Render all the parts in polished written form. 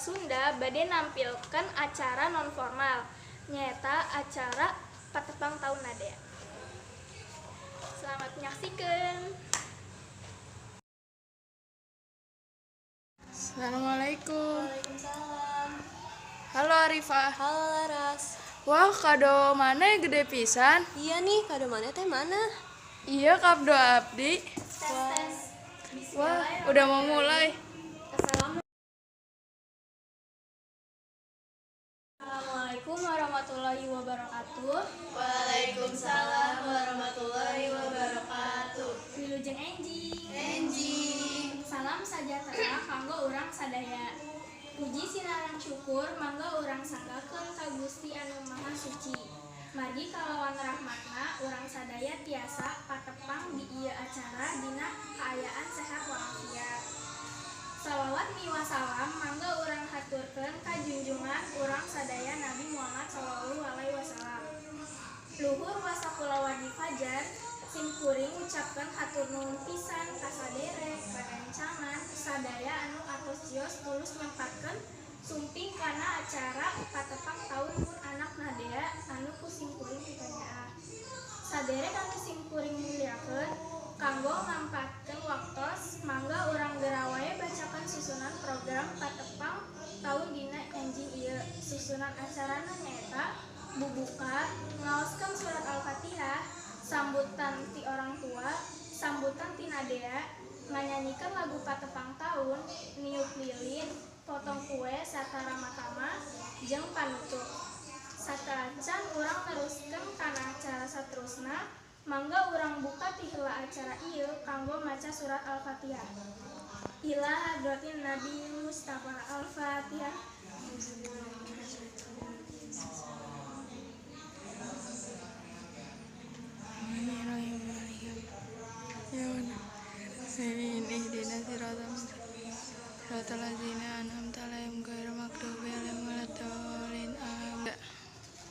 Sunda bade nampilkeun acara non formal nyaeta acara Patepang Taun Nadea. Selamat menyaksikan. Assalamualaikum. Waalaikumsalam. Halo Arifah. Halo Laras. Wah, kado mana gede pisan? Iya nih, kado mana teh mana? Iya, kado abdi. Tes tes. Wah, udah mau mulai. Assalamualaikum warahmatullahi wabarakatuh. Waalaikumsalam warahmatullahi wabarakatuh. Wilujeng enjing. Enjing. Salam sajahtera kanggo urang sadaya. Puji sinareng syukur mangga urang sanggakeun ka Gusti Anu Maha Suci. Margi kalawan rahmatna urang sadaya tiasa patepang di ieu acara dina kaayaan sehat walafiat. Salawat miwah salam mangga urang haturkeun ka junjungan urang sadaya Nabi Muhammad sallallahu alaihi wasallam. Luhur wasakulawargi fajar simkuring ngucapkeun hatur nuhun pisan ka saderek rerencangan sadaya anu atos cios tulus nyempatkeun sumping kana acara Patepang Taun mun anak Nadea anu ku simkuring pikanyaah. Saderek anu simkuring muliakeun kanggo ngampatkeun waktos mangga urang geura wae bacakeun susunan program Patepang Taun dina enjing ieu. Susunan acarana nyaeta bubuka, ngaoskeun surat Al-Fatihah, sambutan ti orang tua, sambutan ti Nadea, nganyanyikeun lagu Patepang Taun, niup lilin, potong kue sarta ramah-tamah jeung panutup. Sateuacan urang neruskeun kana acara saterusna, mangga urang buka ti heula acara ieu kanggo maca surat Al-Fatihah. Ila hadratin Nabi Mustafa. Al-Fatihah.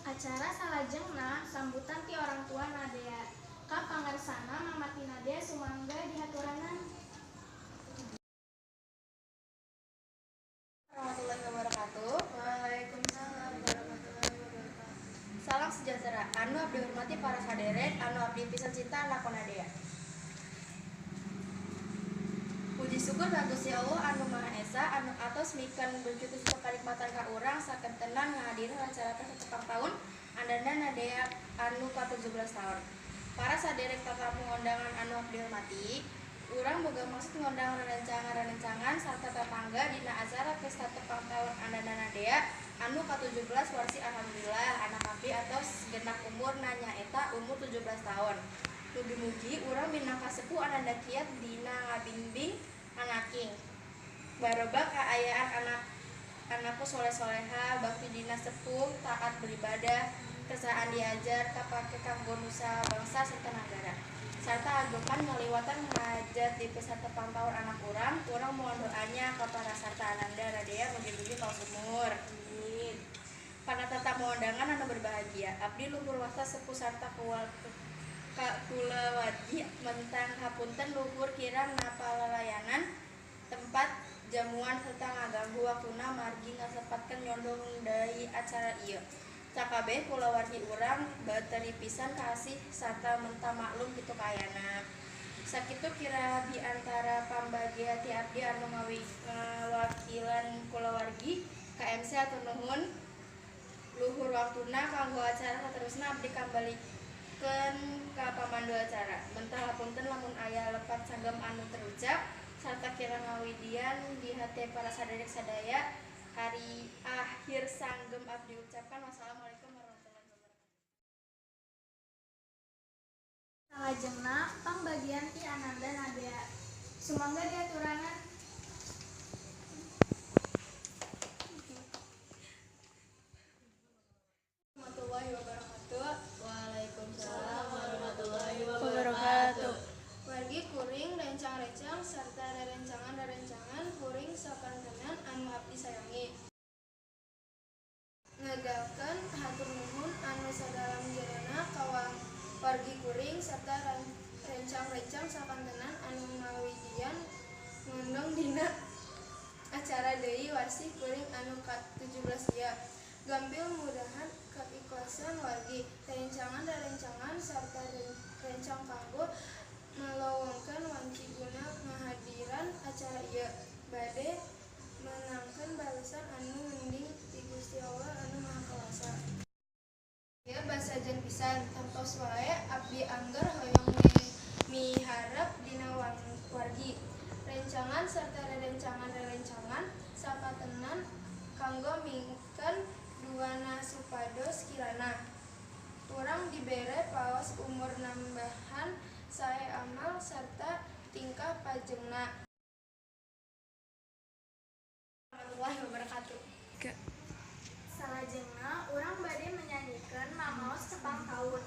Acara salajengna sambutan ti orang tua Nadea. Ka pangersana mama ti Nadea sumangga dihaturanan. Warahmatullahi wabarakatuh. Waalaikumsalam warahmatullahi wabarakatuh. Salam sejahtera. Anu abdi hormati para saderek, anu abdi pisan cinta anak Nadea. Puji syukur ka Gusti Allah anu Maha Esa anu atos mikeun begitu kanikmatan ka urang sakentenan ngahadirin acara Patepang Taun Ananda Nadea anu ka-17 tahun. Para saderek tatamu undangan anu abdi hormati, urang boga maksud ngondang rerencangan-rerencangan sarta tetangga dina acara pesta tepang taun Ananda Nadea anu ka-17 warsi alhamdulillah anak abdi atos genap umur nyaeta umur 17 tahun. Mugi-mugi urang minangka sepuh ananda kiat dina ngabingbing anaking. Baroba kaayaan anak anakku soleh-soleha, bakti dina sepuh, taat beribadah, kesaan diajar, kapake kanggo nusa bangsa serta nagara. Sarta ageman ngaliwatan ngajat di pesta tepang taun anak urang, urang mohon doanya ka para sarta ananda Nadea mugi-mugi kaos umur. Amin. Para tetamu undangan anu berbahagia, abdi luhur wasta sepuh sarta kulawargi mentang hapunten luhur kirang napalalayanan tempat jamuan serta ngaganggu waktuna margi ngasempatkeun nyondong deui acara ieu. Sakabeh kulawargi urang bateri pisan kasih sarta menta maklum kitu kaayana. Sakitu kira di antara pambagia ti abdi anu ngawakilan kulawargi KMC atur nuhun luhur waktuna kanggo acara saterusna abdi kambalikeun ka pamandu acara. Mentah hapunten lamun aya lepat sanggem anu terucap sarta kira ngawidian di hati para saderek sadaya. Hari akhir sanggem abdi ucapkan wassalamualaikum warahmatullahi wabarakatuh. Salajengna pangbagian ti Ananda Nadea. Sumangga diaturanan. Warahmatullahi wabarakatuh. Waalaikumsalam warahmatullahi wabarakatuh. Wargi kuring rencang-rencang sarta rerencangan-rerencangan kuring sakantenan anu abdi sayangi. Ngagalkeun hatur nuhun anu sadalam jerona ka wargi kuring sarta rencang-rencang sakantenan anu ngawidian ngondong deui warsih kuring anu ka-17 ieu. Gampil mudahan kaikhlasan wargi, rerencangan-rerencangan sarta rencang kanggo ngalowongkeun wanci guna ngahadiran acara ieu. Bade meunangkeun balesan anu mending ti Gusti Allah anu Maha Kawasa. Ieu basajan pisan, tangtos wae abdi angger hoyong miharep dina wargi. Rencangan sarta rerencangan-rerencangan sapatenan kanggo mikeun duana supados kirana urang dibere paos umur nambahan sae amal sarta tingkah pajengna. Warahmatullahi wabarakatuh. Salajengna urang bade menyanyikeun mamaos tepang taun.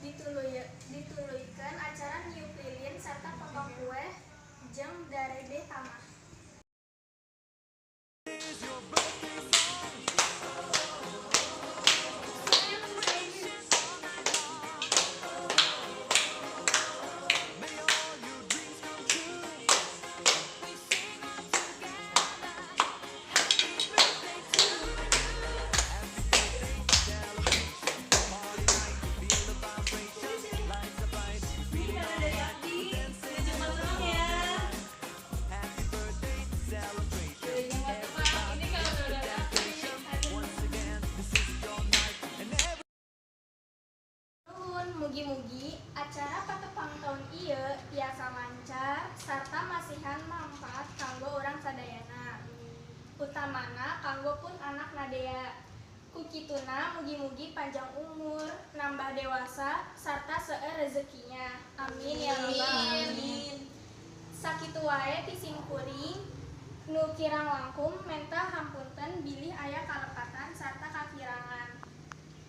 Dituluykeun acara niup lilin sarta potong kue jeung darebeh tamah. Ini kado dari Abdi. Wilujeng tepang ya. Wilujeng tepang. Ini kado dari Abdi. Nuhun, mugi-mugi acara patepang taun ieu tiasa lancar sarta masihan mangfaat kanggo urang sadayana. Utamana kanggo pun anak Nadea. Ku kituna mugi-mugi panjang umur, nambah dewasa sarta seueur rezekinya. Amin ya rabbal alamin. Sakitu wae ti simkuring nu kirang langkung menta hampunten bilih aya kalepatan sarta kakirangan.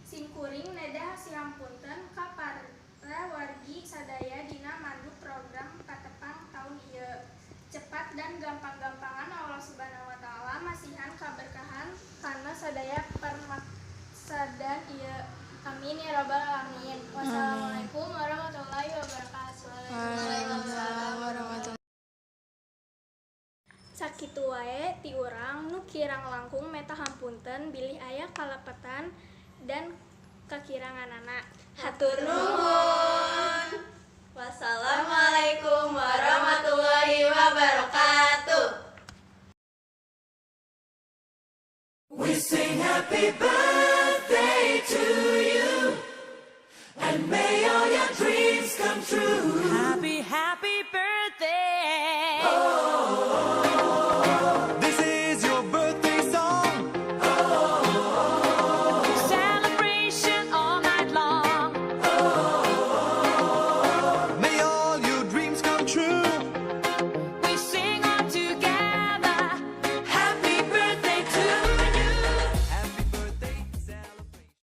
Simkuring nedah sihampunten ka para wargi sadaya dina mandu program patepang taun ieu. Cepat dan gampang-gampangan Allah Subhanahu wa taala masihan kaberkahan kana sadaya permaksadan ieu. Amin ya rabbal alamin. Wassalamualaikum warahmatullahi wabarakatuh. Waalaikumsalam warahmatullahi. Sakitu wae ti urang nu kirang langkung menta hampunten bilih aya kalepetan dan kakiranganana. Hatur nuhun. Wassalamualaikum warahmatullahi wabarakatuh. We sing happy birthday to you and may